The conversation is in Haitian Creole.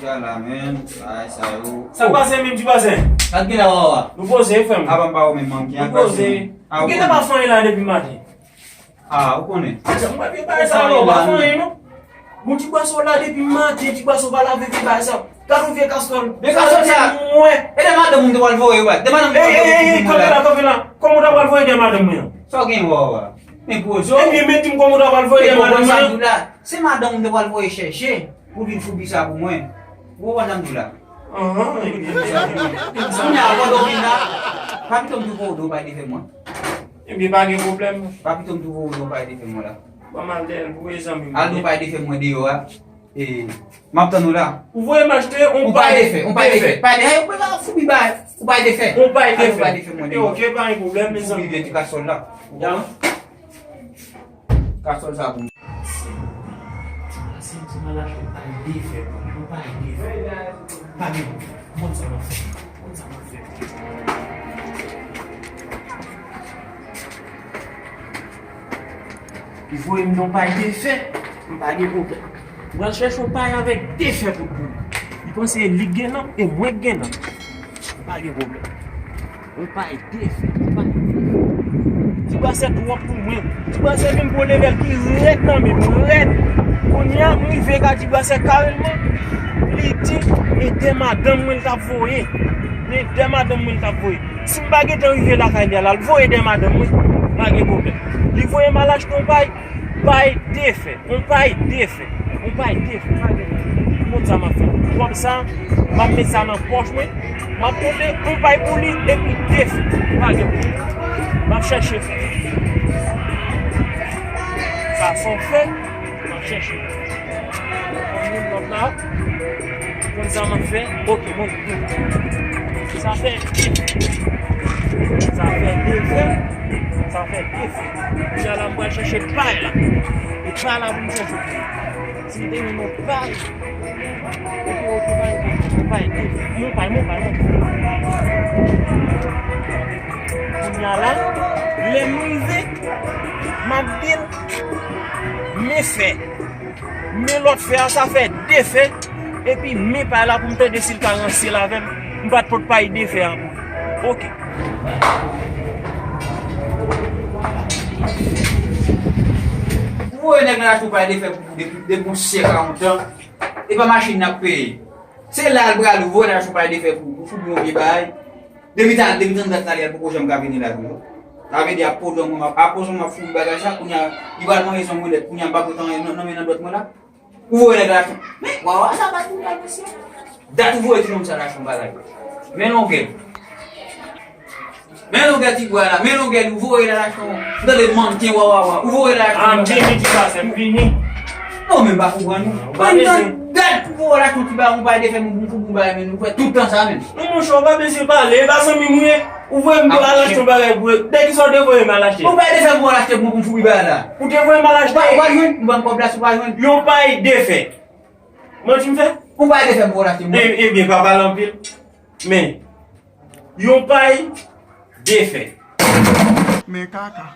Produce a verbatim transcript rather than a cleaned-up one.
Ya la, men, bagay sa yo. Sa k pase menm, ti pase? Sa k gen la, Wawa? Nou poze, frè m. Apa m pa ou menm, manm, ki angaje. Nou poze. Ou gentan pa fè anyen la depi maten. Ah, ou konnen. Mwen pa vye bagay sa non, pa fè anyen non. Bon, ti bwaso la depi maten, ti bwaso pa lave vye bagay sa. Gade yon vye kastòl. Vye kastòl sa. Mwen. E de madanm ou te pral voye, wi. De madanm ou te pral voye. Ey, ey, ey, kanpe la, kanpe la. Kòman ou ta pral voye de madanm mwen an? Sa w gen, Wawa? Men gwo zo. Ebyen, men di m kòman ou ta pral voye de madanm mwen an? Se madanm ou te pral voye chèche pou vin foubi sa pou mwen. Ou konprann sa m di w la? Ahan, ebyen. Kounye a, pandan w vin la, pa pito m tou voye w de yon pay de fè mwen. Ebyen, pa gen pwoblèm. Pa pito m tou voye w de yon pay de fè mwen la. Ban m al dèyè l pou e zanmi m. Al de yon pay de fè mwen deyò a. E, m ap tann ou la. Ou voye m achte yon pay de fè. Yon pay de fè. Pay de fè. Ou pa foubi bay. Yon pay de fè. Yon pay de fè. Al yon pay de fè mwen deyò. Ok, pa gen pwoblèm, mezanmi. Foubi vye ti kastòl la. Ya. Kastòl sa pou mwen. Pase m di m al achte yon pay de fè pou mwen, yon pay de fè. Pa gen pwoblèm. Konn sa m ap fè. Konn sa m ap fè. Li voye m yon pay de fè, m pa gen pwoblèm. Mwen al chèche yon pay avèk de fè pou l pou li. Li panse li gen nan, e mwen k gen nan. Pa gen pwoblèm. Yon pay de fè, yon pay de fè. Ti bwasè twòp pou mwen. Ti bwasè vin pran level ki rèd nan men m, rèd. Kounye a, m rive ka ti bwasè karèlman. Li di, e de madanm mwen l t ap voye. Men de madanm mwen l t ap voye. Si m pa gentan rive lakay li a la, l voye de madanm mwen. Pa gen pwoblèm. Li voye m al achte yon pay, pay de fè. Yon pay de fè. Yon pay de fè. Pa gen pwoblèm. Konn sa m ap fè. Kòb sa, m ap met sa nan pòch mwen. M ap pote yon pay pou li epi de fè. Pa gen pwoblèm. M ap chèche. Sa son fè. M ap chèche. Yon lòt la. Konn sa m ap fè. Ok, bon. Sa fè de fè. Sa fè de fè. Sa fè de fè. Kounye a la, m pral chèche pay la. E pay la pou m chèche. Si m te jwenn yon pay. Ok, ok, pay, pay, pay, pay, pay, pay. Kounye a la, lè m rive, m ap di l, men fè. Men lòt fè a, sa fè de fè. Epi men pay la pou m tande si l ka ranse l avè m. M pa t pot pay de fè a pou li. Ok. Ou voye nèg la achte yon pay de fè pou, depi, depi yon syèk a yon tan. E pa machin n ap peye. Se la l pral voye l achte yon pay de fè pou, pou foubi yon vye bagay. Depi tan, depi tan dat la li al poko janm ka vini la toujou. Sa vle di ap poze mwen, ap poze mwen ap foubi bagay sa, kounye a, li pral manje san mwen nèt, kounye a m pa pote anyen nan, nan men nan dwèt mwen la. Ou voye nèg la achte. Men, Wawa, sa pa tou la, mesye. Dat ou voye ti nonm sa la achte yon bagay. Men longè l. Men longè ti bwa la, men longè l, ou voye l al achte yon. M tande mannken, Wawa, wa. Ou voye l al achte yon. Ah, m vini, ti pase, m vini. Non, men m pa konprann ou. Ou pa bezwen. Dat ou voye l achte yon ti bagay, yon bagay de fè, m pou, pou, pou bagay, men nou fè tout tan sa, men. Non, monchè, ou pa bezwen pale, e pa zanmi m ou ye. Ou voye m al achte yon bagay pou, de kisa w te voye m al achte? Ou pa te fè m pou al achte pou m foubi bagay la. Ou te voye m al achte. Ou pa, ou pa jwenn, m ban kòb la si w pa jwenn. Yon pay de fè. Manti m fè? Ou pa te fè m pou al achte mwen. E, ebyen, pa pale anpil. Men, yon pay de fè. Men kaka.